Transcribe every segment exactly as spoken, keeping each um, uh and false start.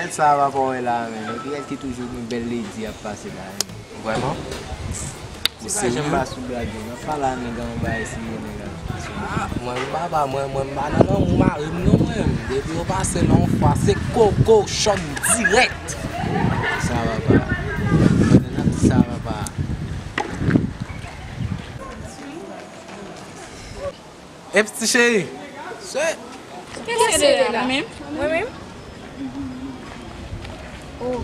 Sa papa wè la menm. E kiyès ki toujou gen bèl lady ap pase la menm? Vrèman? Ou serye? Ou pa janm ba sou blagen. Nan pale a nèg an ba eseye nèg a. Ah, mwen m pa ba, mwen, mwen m pa nan lanmou mari m non mwen. Depi yo pase la yon fwa, se koko chòk dirèk. Sa papa. Mwen nan sa papa. Eps ti cheri. Se. Kiyès se la menm? Mwen menm? Oh.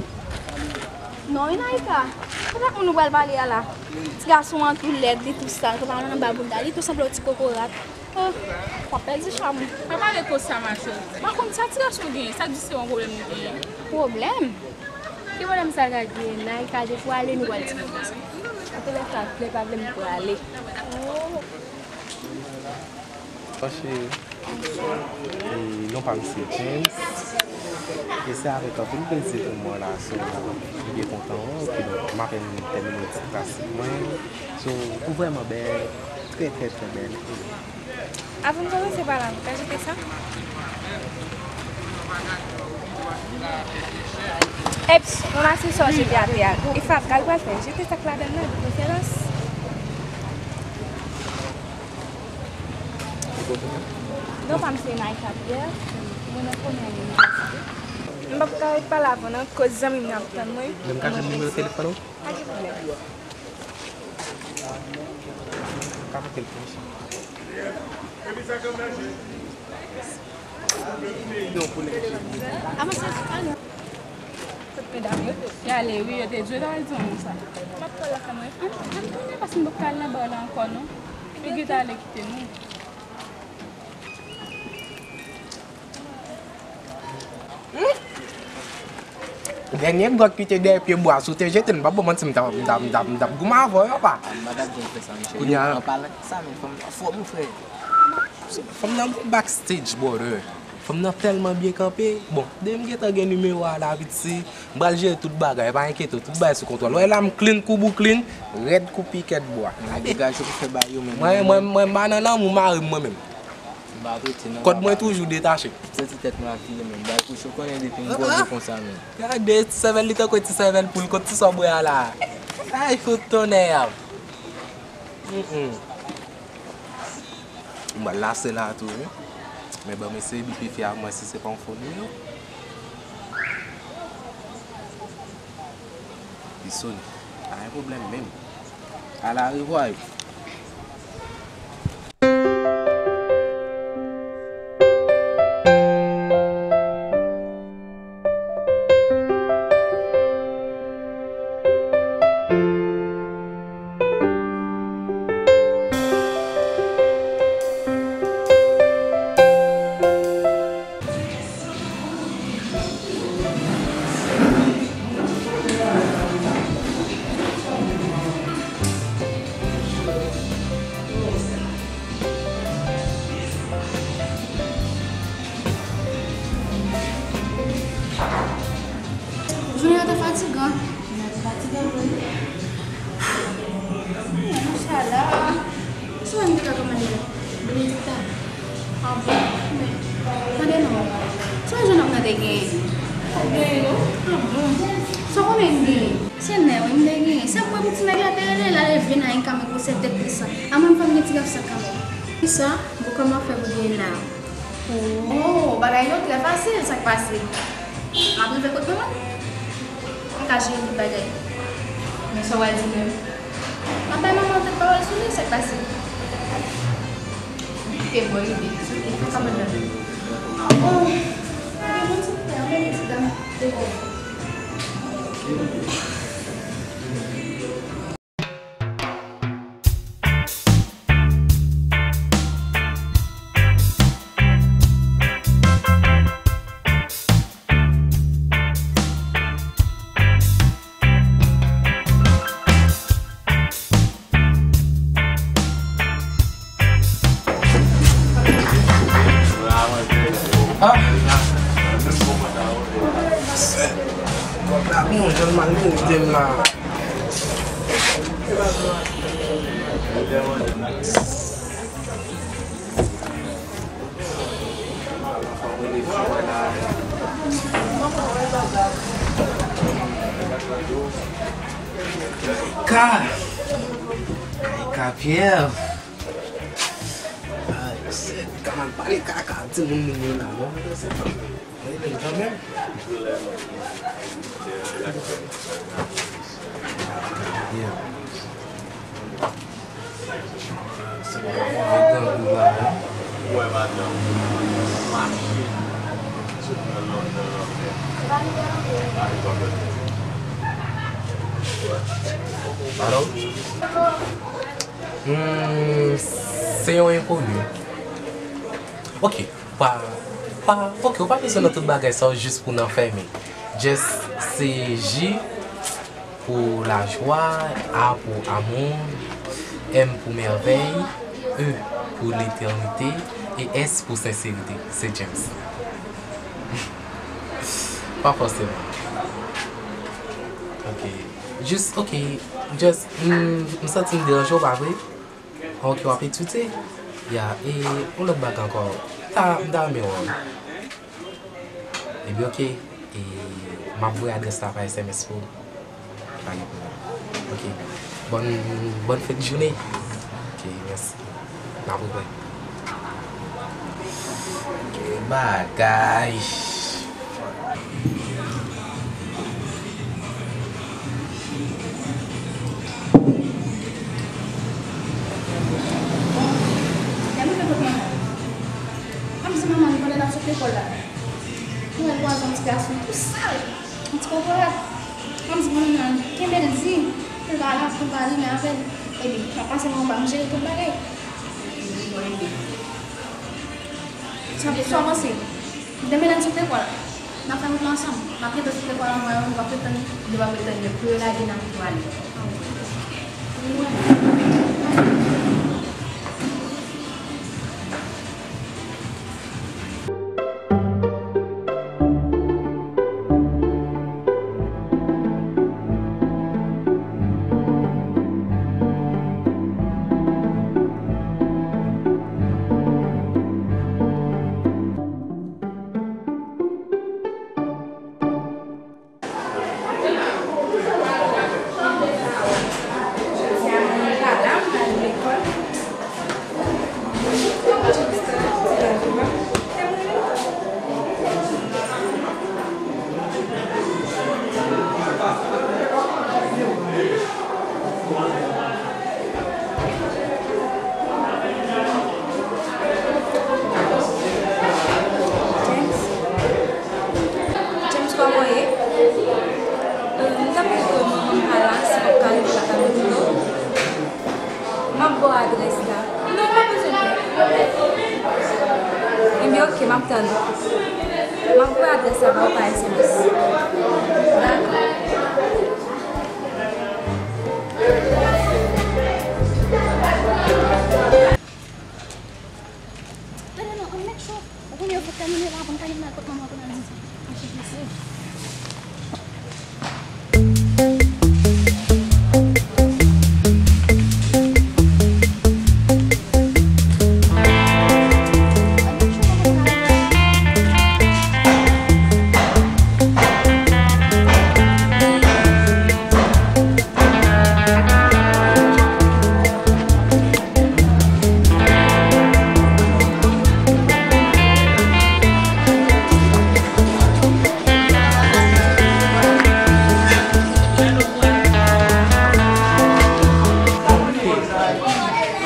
Non, wi, Naïka. Konsa moun ou pral pale a la? Ti gason an tou lèd, li tou sal, konsa nan anba bounda, li tou sanble yon ti kokorat. Oh, w ap pèdi cham ou. Pa pale konsa, ma chérie. M pa konn sa ti gason genyen, sa di se yon pwoblèm li genyen. Pwoblèm? Ki pwoblèm sa ka genyen? Naïka, depi w ale, nou pral di konsa. Antoulèka, vle pa vle, m prale. Oh. Fache, e, non pa m se James. E se avèk anpil plezi pou mwen la, so, m byen kontan wè w, kidonk, m apèn tèmine ti klasik mwen. So, ou vrèman bèl, trè, trè, trè bèl. Avan m kòmanse pale a, m ka jete sa? Eps, ranmase sa w jete atè a. E Fab, sa l pral fè? Jete sa k ladan l nan, de preferans. Non pa m se Naïka Pierre, mwen nan premyè inivèsite. M p ap ka ret pale avè w non, koz zanmi m nan ap tann mwen. Men m ka jwenn nimewo telefòn ou? Pa gen pwoblèm. Ka monte l pou misye. Avanse, ale. Kot medam yo? Y ale, wi, yo te dwe ta al di yon moun sa. M ap pale lakay mwen. Ann, ann tounen, paske m p ap ka al nan ba la ankò, non. Figi ta ale kite nou. Dènye gwòg ki te dèyè pye bwa, si w te jete l, m p ap ba w manti, m t ap, m t ap, m t ap, m t ap goumen avè w, papa. Ah, m pa t ap janm fè sa, mesye. Kounye a. An palan de sa, men fanm nan fò, mon frè. Fanm nan bon backstage, brother. Fanm nan tèlman byen kanpe. Bon, depi m gentan gen nimewo a la, piti, m pral jere tout bagay, pa enkyete w, tout bagay sou kontwòl. Wè la, m clean kou Brooklyn, rèd kou pikèt bwa. Mwen, mwen, mwen, m pa nan lanmou mari m, mwen menm. M pa prete non, papa. Kòd mwen toujou detache. Santi tèt mwen ap vire menm. Bay pou cho konnen depi m gwòge konsa menm. Gade ti sèvèl li tankou ti sèvèl poul kot ti sòbwè a la. Ay fout tonnè a. Mm, mm. M pral lase la tou wi. Men ban m eseye bipe fi a mwen si se pa yon fo nimewo. Li sone. Pa gen pwoblèm menm. Alarevwa wi. Jounen an te fatigan. Jounen an te fatigan vre. Machala. Se ou menm ki ta kòmande a? Benedikta. Ah bon? Men, tande non. Se yon jennonm nan te genyen. Li genyen non? Ah bon? Sa w konnen li genyen? Se nè wi m te genyen. Se mwen pou ti nèg la te rele, l al leve nan yon kame gwosè tèt li sa. A mwen m fè m gen ti gafsa kanmenm. Kisa? Bon, kòman w fè pou genyen la? Oh, bagay yo trè fasil, sa k pase? M ap rive kot manman m. M ka jere tout bagay. Men sa w pral di menm? M ap bay manman w tout pawòl sou li, sa k pase? Kite bò ide. Sa w te fè sa pandan? Oh, pa gen moun sou tè, anben ti dam. Ah! Kòb la byen, jan l maltrete m la. Ka! Ka Pierre! Ay, shit, ka mal pale kaka, timoun moun yo la, non? Mwen menm kanmenm. Yeah. Se bon, bon, grangou la, hein? Alo? Hmm, se yon enkoni. Ok, pa, pa, ok, ou pa bezwen nan tout bagay sa yo jis pou nan fèmen. Just se ji pou lajwa, A pou amour, M pou merveille, E pou letènite, e S pou senserite. Se James. Pa fòseman. Ok. Just, ok. Just, m, m santi m deranje w, pa vre? Ok, w ap etidye? Ya, e yon lòt bagay ankò. Ta, m ta renmen wè w. Ebyen, ok. E m ap voye adrès la pa S M S pou ou. Pa gen pwoblèm. Ok. Bòn, bòn fèt jounen. Ok, mèsi. N ap reprann. Ki bagay. Lè m rive kot manman m, m ap di manman m pandan n ap sot lekòl la, nou wè l kwaze yon ti gason tou sal, yon ti kòkòrat. M ap di manman m kenbe l di pou l pa al, pou l pa al rimen avè l. Epi, m ap pase manman m pa m jere tout bagay. Sa, sa w panse? Demen lè n sot lekòl, n ap fè wout la ansanm. M ap gentan sot lekòl anvan yo, nou p ap ret tann, nou p ap ret tann yo pou yo lage n ap tou ale. James? James, kòman w ye? Euh, m t ap di ke manman m pa la, si m ap ka rive lakay ou tou. M ap ba w adrès la. Non, pa bezwen pè. Ebyen, ok, m ap tann ou. M ap voye adrès la ba ou pa S M S. Dakò. Tande non, ann make sure, ou konnen yo fèk tèmine la, pou n ka gen pou n al kot manman pou n al di sa. Mache prese.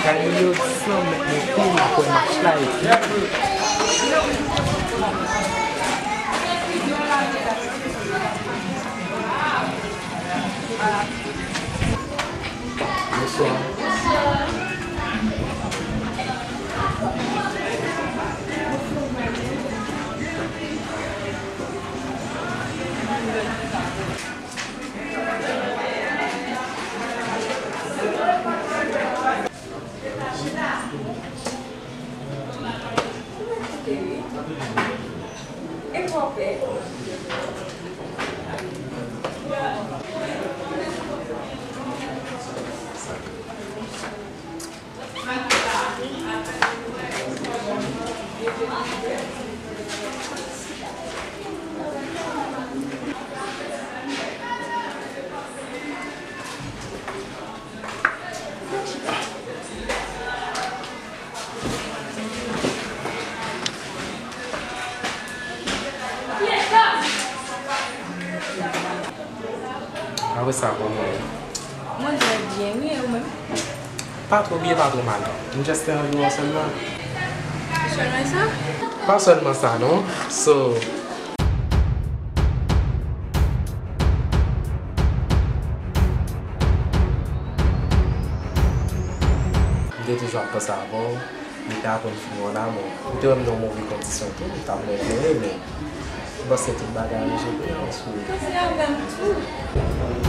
Gade yo san mèt mete apre match la epi. Bonswa. Sa pou mwen. Mwen trè byen, wi, e ou menm? Pa twò byen, pa twò mal. M just te anvi wè w sèlman. Sèlman sa? Pa sèlman sa, non. So, m te toujou ap panse avè w. M te aprann fini an amou. M te wè m nan yon move kondisyon tou, m t ap mwen plere, men m panse tout bagay ranje pou mwen, sou. Panse avè m tou.